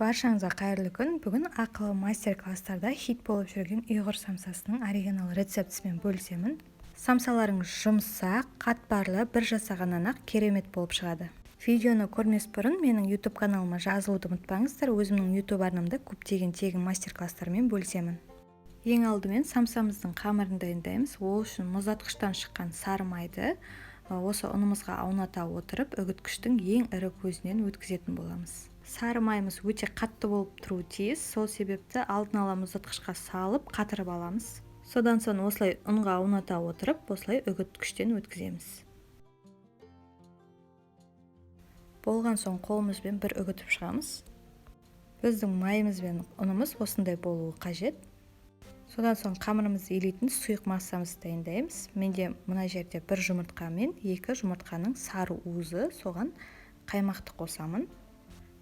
Баршаңызға қайырлы күн. Бүгін ақылы мастер-класстарда хит болып жүрген ұйғыр самсасының оригинал рецептісімен бөлісемін. Самсаларыңыз жұмсақ, қатпарлы, бір жасағаннан-ақ керемет болып шығады. Видеоны көрмес бұрын менің YouTube каналыма жазылуды ұмытпаңыздар. Өзімнің YouTube арнамда көптеген тегін мастер-класстармен бөлісемін. Ең алдымен самсамыздың қамырын дайындаймыз. Ол үшін мұздатқыштан шыққан сары майды осы ұнымызға ауната отырып, үгіткіштің ең ірі көзінен өткізетін боламыз. Сары майымыз өте қатты болып тұруы тиіс, сол себепті алдын ала мұздатқышқа салып қатырып аламыз. Содан соң осылай ұнға ауната отырып, осылай үгіткіштен өткіземіз. Болған соң қолымызбен бір үгітіп шығамыз. Біздің майымыз бен ұнымыз осындай болуы қажет. Содан соң қамырымызды илейтін сұйық массамызды дайындаймыз. Менде мына жерде бір жұмыртқа мен 2 жұмыртқаның сары уызы, соған қаймақты қосамын.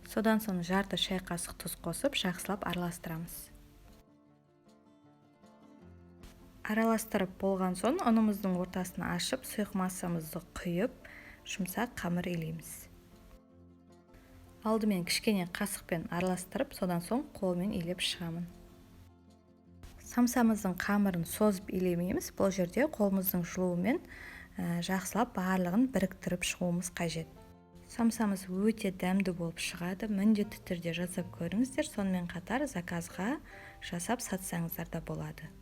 Содан соң жарты шай қасық тұз қосып, жақсылап араластырамыз. Араластырып болған соң ұнымыздың ортасын ашып, сұйық массамызды құйып, жұмсақ қамыр илейміз. Алдымен кішкене қасықпен араластырып, содан соң қолмен илеп шығамын. Самсамыздың қамырын созып илемейміз. Бұл жерде қолымыздың жылуымен жақсылап барлығын біріктіріп шығуымыз қажет. Самсамыз өте дәмді болып шығады. Міндетті түрде жасап көріңіздер. Сонымен қатар заказға жасап сатсаңыздар да болады.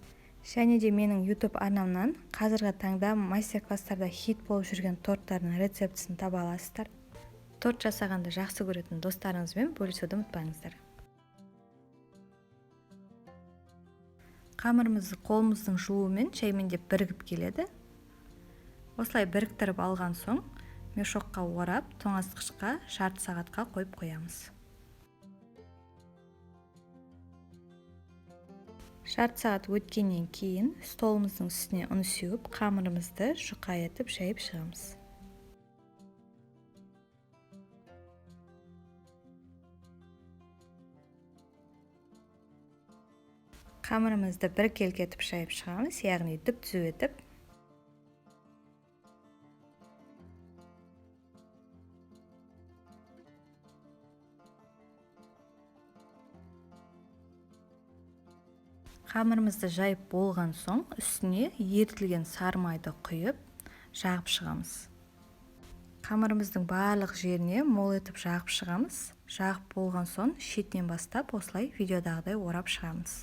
Және де менің YouTube арнамнан қазіргі таңда мастер-класстарда хит болып жүрген торттардың рецептісін таба аласыздар. Торт жасағанды жақсы көретін достарыңызбен бөлісуді ұмытпаңыздар. Қамырымызды қолымыздың жылуымен шәймендеп бірігіп келеді. Осылай біріктіріп алған соң мешокқа орап, тоңазытқышқа жарты сағатқа қойып қоямыз. Жарты сағат өткеннен кейін столымыздың үстіне ұн сеуіп, қамырымызды жұқа етіп жайып шығамыз. Қамырымызды біркелкі етіп жайып шығамыз, яғни түп-түзу етіп. Қамырымызды жайып болған соң үстіне ерітілген сары майды құйып, жағып шығамыз. Қамырымыздың барлық жеріне мол етіп жағып шығамыз. Жағып болған соң шетінен бастап осылай видеодағыдай орап шығамыз.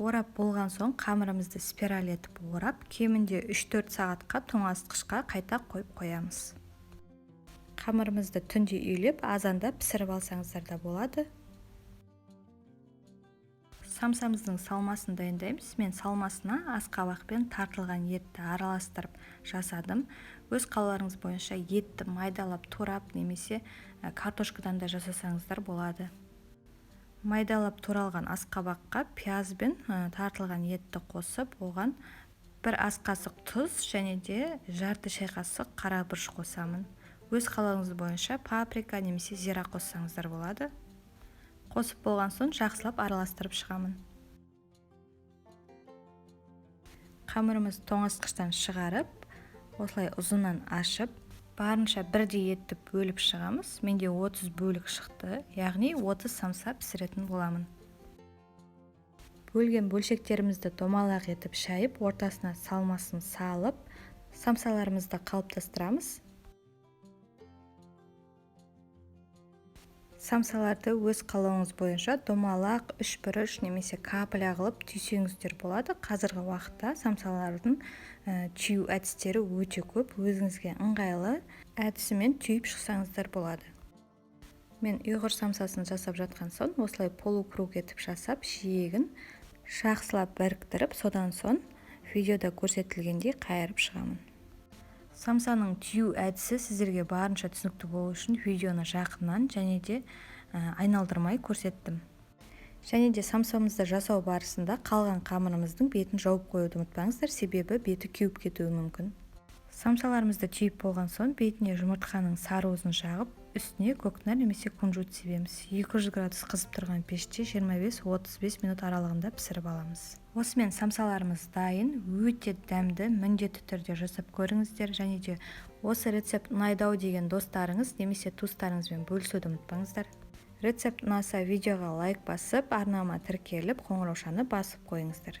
Орап болған соң қамырымызды спираль етіп орап, кемінде 3-4 сағатқа тоңазытқышқа қайта қойып қоямыз. Қамырымызды түнде үйлеп, азанда пісіріп алсаңыздар да болады. Самсамыздың салмасын дайындаймыз. Мен салмасына асқабақ пен тартылған етті араластырып жасадым. Өз қалауларыңыз бойынша етті майдалап турап немесе картошкадан да жасасаңыздар болады. Майдалап туралған асқабаққа пияз бен тартылған етті қосып, оған бір ас қасық тұз және де жарты шай қасық қара бұрыш қосамын. Өз қалауыңыз бойынша паприка немесе зира қоссаңыздар болады. Қосып болған соң жақсылап араластырып шығамын. Қамырымызды тоңазытқыштан шығарып, осылай ұзыннан ашып, барынша бірдей етіп бөліп шығамыз. Менде 30 бөлік шықты, яғни 30 самса пісіретін боламын. Бөлген бөлшектерімізді домалақ етіп шайып, ортасына салмасын салып, самсаларымызды қалыптастырамыз. Самсаларды өз қалауыңыз бойынша домалақ, үшбұрыш немесе капля қылып түйсеңіздер болады. Қазіргі уақытта самсалардың түю әдістері өте көп, өзіңізге ыңғайлы әдісімен түйіп шықсаңыздар болады. Мен ұйғыр самсасын жасап жатқан соң осылай полукруг етіп жасап, жиегін жақсылап біріктіріп, содан соң видеода көрсетілгендей қайырып шығамын. Самсаның түю әдісі сіздерге барынша түсінікті болу үшін видеоны жақыннан және де айналдырмай көрсеттім. Және де самсамызды жасау барысында қалған қамырымыздың бетін жауып қоюды ұмытпаңыздар, себебі беті кеуіп кетуі мүмкін. Самсаларымызды түйіп болған соң бетіне жұмыртқаның сары уызын жағып, үстіне көкнәр немесе кунжут себеміз. 200 градус қызып тұрған пеште 25-35 минут аралығында пісіріп аламыз. Осымен самсаларымыз дайын, өте дәмді, міндетті түрде жасап көріңіздер. Және де Осы рецепт ұнайды ау деген достарыңыз немесе туыстарыңызбен бөлісуді ұмытпаңыздар. Рецепт ұнаса, видеоға лайк басып, арнама тіркеліп, қоңыраушаны басып қойыңыздар.